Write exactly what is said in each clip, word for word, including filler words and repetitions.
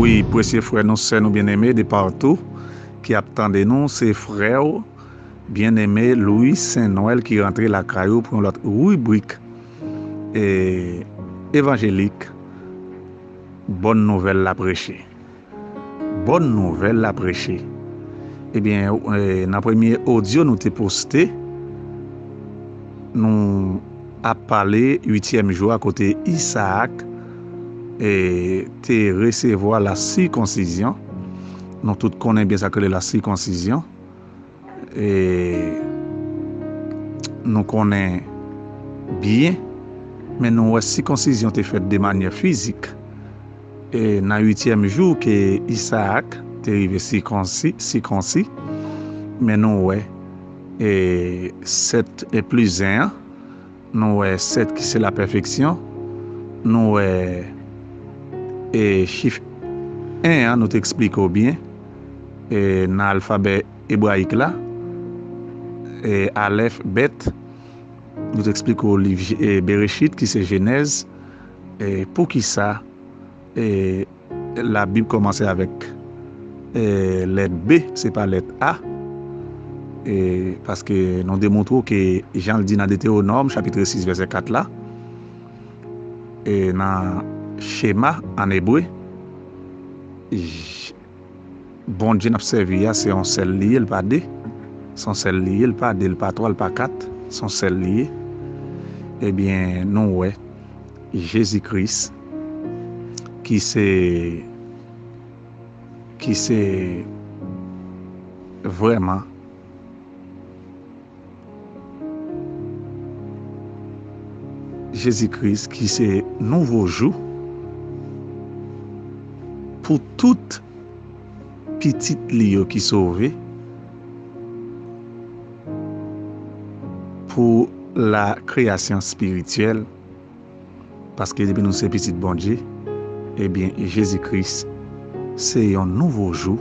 Wi, presye frè nou, sè nou byeneme de patou ki ap tande nou, se frè w byeneme Louis Saint Noël ki rantre lakay ou pou yon lòt ribrik, e, evanjelik, Bòn Nouvèl la preche. Bòn Nouvèl la preche. Ebyen, e, nan premye odyo nou te poste, nou ap pale uityèm jou a kote Isak, e, te resevwa la sikonsizyon. Nou tout konnen byen sa k rele la sikonsizyon. E, nou konnen byen, men nou wè sikonsizyon te fèt de manyè fizik. E, nan uityèm jou ke Isak te rive sikonsi, sikonsi, men nou wè, e, sèt e plis en an, nou wè sèt ki se la pèfeksyon, nou wè, e, chif en an, nou te eksplike w byen, e, nan alfabè ebrayik la, e, alèf, bèt, nou te eksplike w liv Je-, e, Berechit, ki se Jenèz, e, poukisa, e, Labib kòmanse avèk, e, lèt B, se pa lèt A, e, paske nou demontre w ke jan l di nan Detewonòm, chapit sis, vèsè kat la, e, nan Chema, an ebre, j-, Bondye n ap sèvi a, se yon sèl li ye, l pa de. Se yon sèl li ye, l pa de, l pa twa, l pa kat. Se yon sèl li ye. Ebyen, nou wè Jezi Kris, ki se, ki se vrèman Jezi Kris, ki se nouvo jou pou tout pitit li yo ki sove, pou la kreyasyon espirityèl, paske depi nou se pitit Bondye, ebyen, Jezi Kris se yon nouvo jou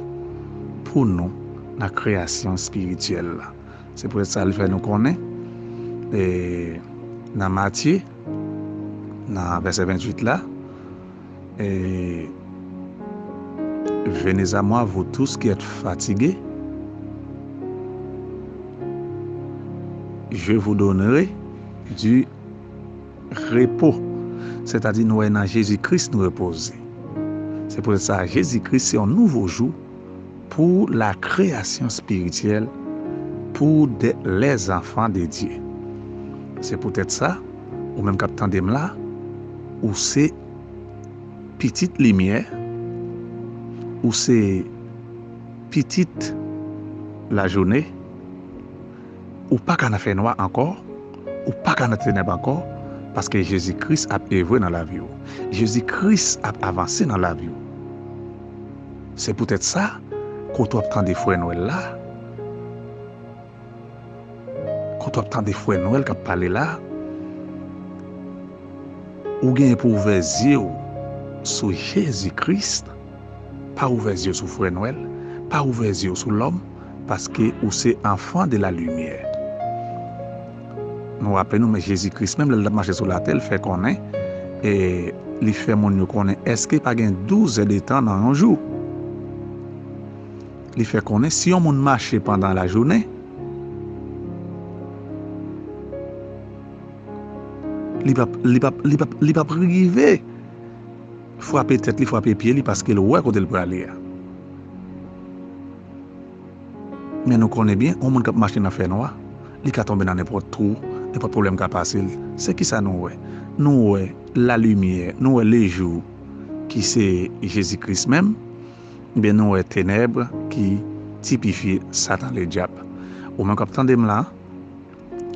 pou nou nan kreyasyon espirityèl la. Se poutèt sa, li fè nou konnen, e, nan Matye, nan vèsè venntuit la, e, Venez à moi, vous tous qui êtes fatigués, je vous donnerai du repos. Sètadi, nou wè nan Jezi Kris nou repoze. Se poutèt sa, Jezi Kris se yon nouvo jou pou la kreyasyon espirityèl, pou de, les enfants de Dieu. Se poutèt sa, ou menm k ap tande m la, ou se pitit limyè, ou se pitit lajounen, ou pa ka nan fènwa ankò, ou pa ka nan tenèb ankò, paske Jezi Kris ap evre nan lavi w. Jezi Kris ap avanse nan lavi w. Se poutèt sa, kote w ap tande frè Nwèl la, kote w ap tande frè Nwèl k ap pale la, ou genyen pou ouvè zye w sou Jezi Kris, pa ouvè zye w sou frè Nwèl, pa ouvè zye w sou lòm, paske ou se enfant de la lumière. Nou raple nou, men Jezi Kris menm, lè l t ap mache sou latè, l fè konnen, e li fè moun yo konnen, èske pa gen douz è de tan nan yon jou? Li fè konnen, si yon moun mache pandan lajounen, li p ap, li p ap, li p ap, li p ap rive frape tèt li, frape pye li, paske l wè kote l prale a. Men nou konnen byen, yon moun k ap mache nan fènwa, li ka tonbe nan nenpòt twou, nenpòt pwoblèm ka pase l. Se kisa nou wè? Nou wè lalimyè, nou wè lejou ki se Jezi Kris menm, ebyen nou wè tenèb ki tipifye Satan Ledyab. Ou menm k ap tande m la,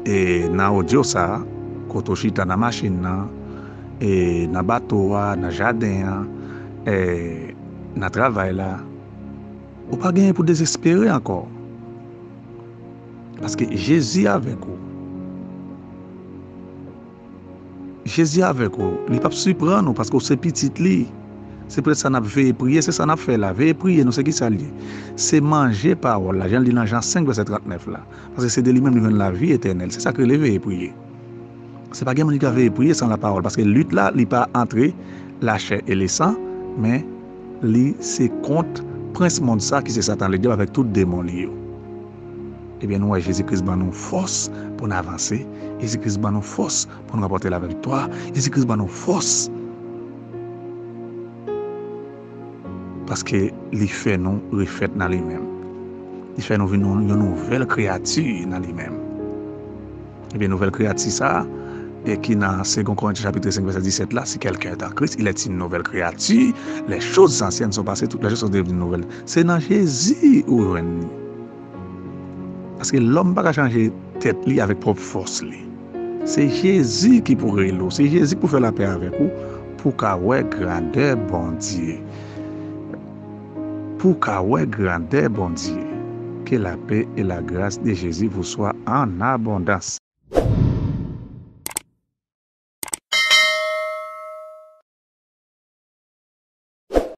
e nan odyo sa a, kote w chita nan machin nan, e nan bato a, nan jaden an, e nan travay la, ou pa genyen pou dezespere ankò. Paske Jezi avèk ou. Jezi avèk ou, li p ap siprann ou paske w se pitit li. Se poutèt sa n ap veye priye, se sa n ap fè la. Veye priye nou, se kisa l ye? Se manje pawòl la, jan l di nan Jan senk vèsè trannèf la. Paske se de li menm nou jwenn lavi etènèl. Se sa k rele veye priye. Se pa gen moun ki ka veye priye san lapawòl, paske lit la, li pa antre lachè e lesan, men Li se kont prens mond sa ki se Satan Ledyab avèk tout demon li yo. Ebyen, nou wè Jezi Kris ban nou fòs pou n avanse. Jezi Kris ban nou fòs pou n ranpòte laviktwa. Jezi Kris ban nou fòs paske li fè nou refèt nan li menm. Li fè nou vin yon, yon nouvèl kreyati nan li menm. Ebyen, nouvèl kreyati sa a, e ki nan Second Corinthiens chapitre cinq verset dix-sept la, si quelqu'un est en Christ, il est une nouvelle créature. Les choses anciennes sont passées, toutes les choses sont devenues nouvelles. Se nan Jezi ou jwenn li. Paske lòm pa ka chanje tèt li avèk pwòp fòs li. Se Jezi ki pou rele w, se Jezi ki pou fè lapè avèk ou, pou w ka wè grandè Bondye. Pou w ka wè grandè Bondye. Que la paix et la grâce de Jésus vous soit en abondance.